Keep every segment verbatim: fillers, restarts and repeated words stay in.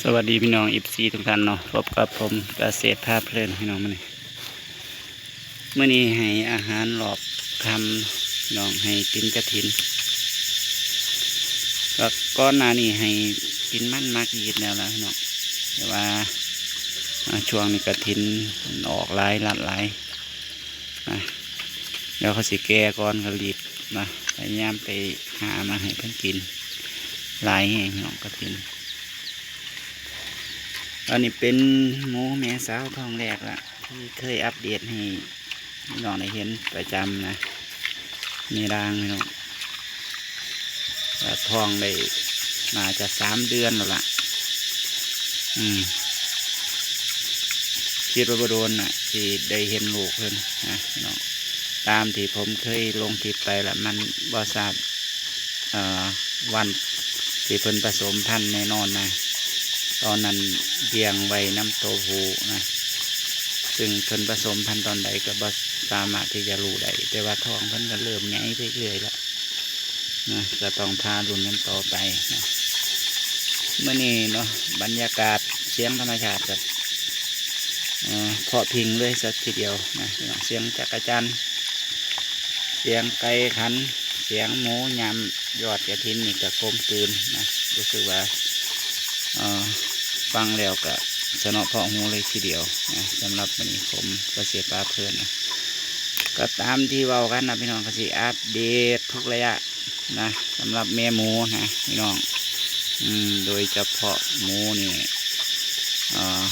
สวัสดีพี่น้อง เอฟซี ทุกท่านเนาะ พบกับผมเกษตรพาเพลินพี่น้อง มื้อนี้ มื้อนี้ให้อาหารรอบค่ำพี่น้อง ให้กินกฐิน ก็ก่อนหน้านี้ให้กินมันหมากยีดแล้วล่ะพี่น้อง แต่ว่า อ่า ช่วงนี้กฐินมันออกหลาย รัดหลาย นะ เดี๋ยวเขาสิแก่ก่อนก็รีบนะ พยายามไปหามาให้เพิ่นกิน หลายแฮงพี่น้องกฐิน อันนี้เป็นหมูแม่สาวท้องแรกละ ที่เคยอัปเดตให้พี่น้องได้เห็นประจำนะ นี่ร่างพี่น้อง ว่าท้องได้น่าจะสามเดือนแล้วล่ะ อืม คิดว่าบ่โดนน่ะ สิได้เห็นลูกเพิ่นนะพี่น้อง ตามที่ผมเคยลงคลิปไปละ มันบ่ทราบ เอ่อ วันที่เพิ่นผสมพันธุ์แน่นอนนะ ตอนนั้นเลี้ยงไว้นำโตผู้นะ ซึ่งเพิ่นผสมพันธุ์ตอนใดก็บ่สามารถที่จะรู้ได้ แต่ว่าท้องเพิ่นก็เริ่มใหญ่ไปเรื่อยละ นะ ก็ต้องทารุนกันต่อไปนะ มื้อนี้เนาะ บรรยากาศเสียงธรรมชาติกับ เอ่อ เพาะพิงเลยสักทีเดียวนะพี่น้อง เสียงจักจั่น เสียงไก่ขัน เสียงหมูยำยอดกฐินนี่ก็กลมกลืนนะ รู้สึกว่า เอ่อ ฟังแล้วก็สนอเพาะหูเลยทีเดียวนะ สำหรับมื้อนี้ผมเกษตรพาเพลินนะ ก็ตามที่เว้ากันนะพี่น้อง ก็สิอัปเดตทุกระยะนะ สำหรับแม่หมูนะพี่น้อง อืม โดยเฉพาะหมูนี่ เอ่อ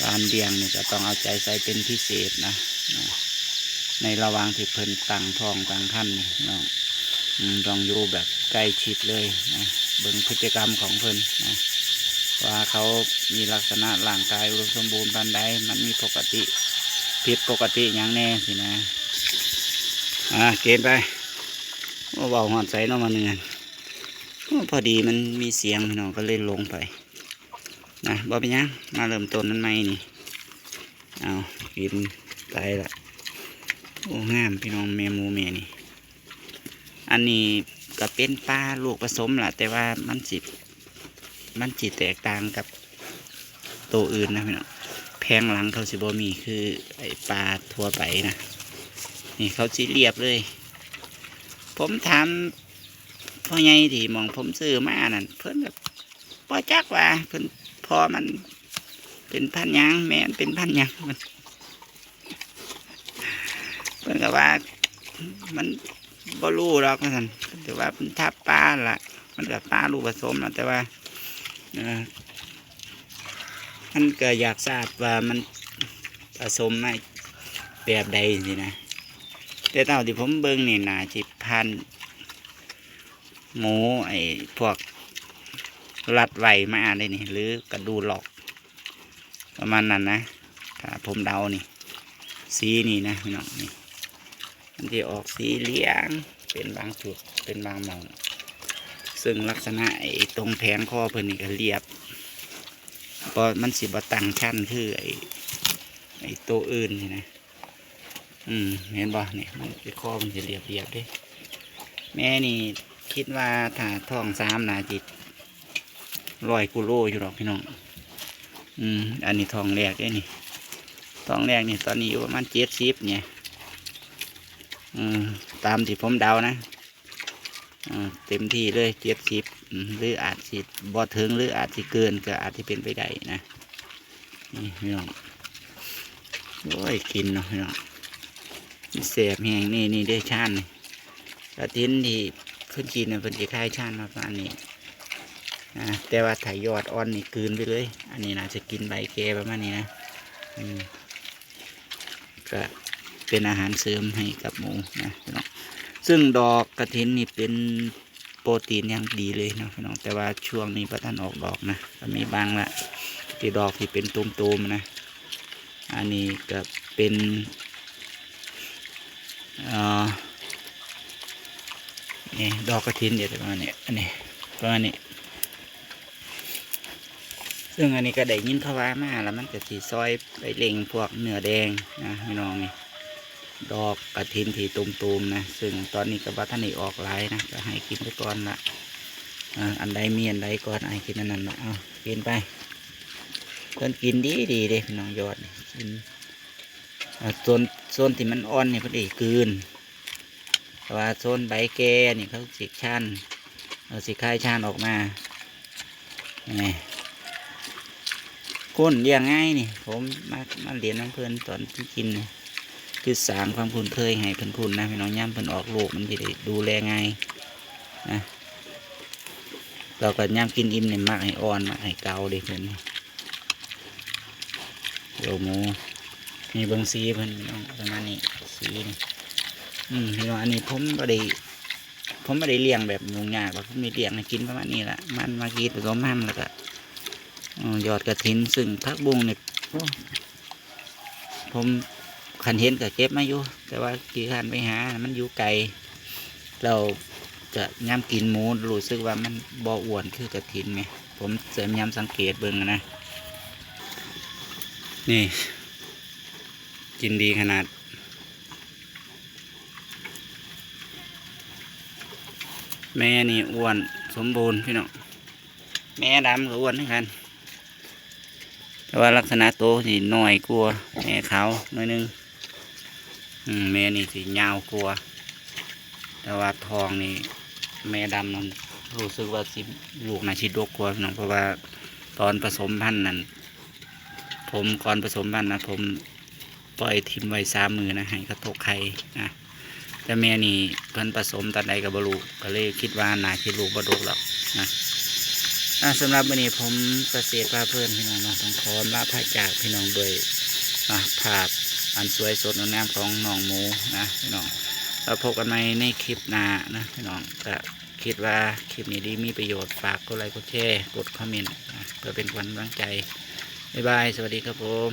การเลี้ยงนี่ก็ต้องเอาใจใส่เป็นพิเศษนะ นะ ในระหว่างที่เพิ่นตั้งท้องตั้งครรภ์นี่พี่น้อง อืม ต้องอยู่แบบใกล้ชิดเลยนะ เบิ่งพฤติกรรมของเพิ่นนะ ว่าเขามีลักษณะร่างกายอุดมสมบูรณ์ปานใด มันมีปกติ ผิดปกติหยังแน่สินะ อ่า เกณฑ์ไป โอ้ เว้าฮอดไสเนาะมาเนือน โอ้ พอดีมันมีเสียงพี่น้อง ก็เลยลงไปนะ บ่เป็นหยัง มาเริ่มต้นมันใหม่นี่ เอา กินไปละ โอ้ งามพี่น้อง แม่หมูแม่นี่ อันนี้ก็เป็นปลาลูกผสมล่ะ แต่ว่ามันสิ มันสิแตกต่างกับตัวอื่นนะพี่น้อง แผงหลังเขาสิบ่มีคือไอ้ปลาทั่วไปนะ นี่เขาสิเรียบเลย ผมถามพ่อใหญ่ที่หม่องผมซื้อมานั่น เพิ่นก็บ่จักว่าเพิ่น พ่อมันเป็นพันธุ์หยัง แม่มันเป็นพันธุ์หยัง เพิ่นก็ว่ามันบ่รู้ดอกว่าซั่น แต่ว่ามันทับปลาล่ะ มันก็ปลาลูกผสมล่ะ แต่ว่า เอ่อ มันก็อยากทราบว่ามันผสมมาแบบใดสินะ แต่เท่าที่ผมเบิ่งนี่น่าสิพันธุ์หมูไอ้พวกรัดไว้มาเลยนี่ หรือกระดูหลอก ประมาณนั้นนะ ถ้าผมเดานี่ สีนี่นะพี่น้องนี่ มันสิออกสีเหลือง เป็นบางจุด เป็นบางหม่อง ซึ่งลักษณะไอ้ตรงแผงคอเพิ่นนี่ก็เรียบ เพราะมันสิบ่ตั้งชั้นคือไอ้ ไอ้ตัวอื่นนี่นะ อืม เห็นบ่นี่ มันสิ คอมันสิเรียบๆเด้ แม่นี่คิดว่าถ้าท้องสามน่าสิร้อยกว่าโลอยู่ดอกพี่น้อง อืม อันนี้ท้องแรกเด้นี่ ท้องแรกนี่ตอนนี้อยู่ประมาณเจ็ดสิบเนี่ย อืม ตามที่ผมเดานะ อ่า เต็มที่เลยเจ็ดสิบ อืม หรืออาจสิบ่ถึง หรืออาจสิเกิน ก็อาจสิเป็นไปได้นะ นี่พี่น้อง โอ้ย กินเนาะพี่น้อง แซ่บแฮง นี่ นี่เด้ ชานนี่ กฐินที่เพิ่นกินน่ะ เพิ่นสิคายชานมาประมาณนี้ อ่า แต่ว่าถ้ายอดอ่อนนี่กลืนไปเลย อันนี้น่าจะกินใบแก่ประมาณนี้นะ อืม ก็เป็นอาหารเสริมให้กับหมูนะพี่น้อง ซึ่งดอกกฐินนี่เป็นโปรตีนอย่างดีเลยเนาะพี่น้อง แต่ว่าช่วงนี้บ่ทันออกดอกนะ ก็มีบางละ ที่ดอกที่เป็นตูมๆนะ อันนี้ก็เป็น เอ่อ นี่ดอกกฐินเดี๋ยวประมาณนี้ อันนี้ ประมาณนี้ ซึ่งอันนี้ก็ได้ยินเขาว่ามาแล้วมันก็สิซอยไปเร่งพวกเนื้อแดงนะพี่น้องนี่ ดอกกฐินที่ตูมๆนะ ซึ่งตอนนี้ก็บ่ทันได้ออกหลายนะ ก็ให้กินไปก่อนละ อ่า อันใดมีอันใดก่อน อ้ายกินอันนั้นละ เอา กินไป เพิ่นกินดีดีเด้พี่น้อง ยอดนี่ กิน อ่า โซน โซนที่มันอ่อนนี่เพิ่นสิกลืน แต่ว่าโซนใบแก่นี่เขาสิชาน เอาสิคายชานออกมา นี่ คนเลี้ยงง่ายนี่ ผมมา มาเรียนนำเพิ่นตอนเพิ่นกินนี่ คือสร้างความคุ้นเคยให้เพิ่นคุ้นนะพี่น้อง ยามเพิ่นออกลูกมันสิได้ดูแลง่ายนะ แล้วก็ยามกินอิ่มนี่มักให้อ่อน มักให้เก่าเด้เพิ่นนี่ โอ้หมู นี่เบิ่งสีเพิ่นพี่น้อง ประมาณนี้ สีนี่ อืม พี่น้อง อันนี้ผมบ่ได้ ผมบ่ได้เลี้ยงแบบยุ่งยากหรอก ผมมีเลี้ยงให้กินประมาณนี้ละ มันมากีดผสมพันธุ์ แล้วก็ อืม ยอดกระถิน ซึ่งผักบุ้งนี่ โอ้ ผมคันเห็นก็เก็บมาอยู่ แต่ว่าขี้คร้านไปหา มันอยู่ไกล แล้วก็ยามกินหมูรู้สึกว่ามันบ่อ้วนคือกระถินแหม ผมจะยามสังเกตเบิ่งนะ นี่ กินดีขนาด แม่นี่อ้วนสมบูรณ์พี่น้อง แม่ดำก็อ้วนเหมือนกัน แต่ว่าลักษณะโตนี่น้อยกว่าแม่ขาวหน่อยนึง อืม แม่นี่สิยาวกว่า แต่ว่าท้องนี่ แม่ดำนั่นรู้สึกว่าสิ ลูกน่าสิดกกว่าพี่น้อง เพราะว่าตอนผสมพันธุ์นั่น ผมก่อนผสมพันธุ์นะ ผมปล่อยถิ่มไว้สามมื้อนะ ให้เขาตกไข่นะ แต่แม่นี่เพิ่นผสมตอนใดก็บ่รู้ ก็เลยคิดว่าน่าสิลูกบ่ดกหรอกนะ อ่ะ สำหรับมื้อนี้ผมเกษตรพาเพลินพี่น้องเนาะ ต้องขอลาพาจากพี่น้องด้วย อ่ะ ภาพอันสวยสดงดงามของน้องหมูนะพี่น้อง แล้วพบกันใหม่ในคลิปหน้านะพี่น้อง ก็คิดว่าคลิปนี้ดีมีประโยชน์ ฝากกดไลค์กดแชร์ กดคอมเมนต์นะ เพื่อเป็นกำลังใจ บ๊ายบาย สวัสดีครับผม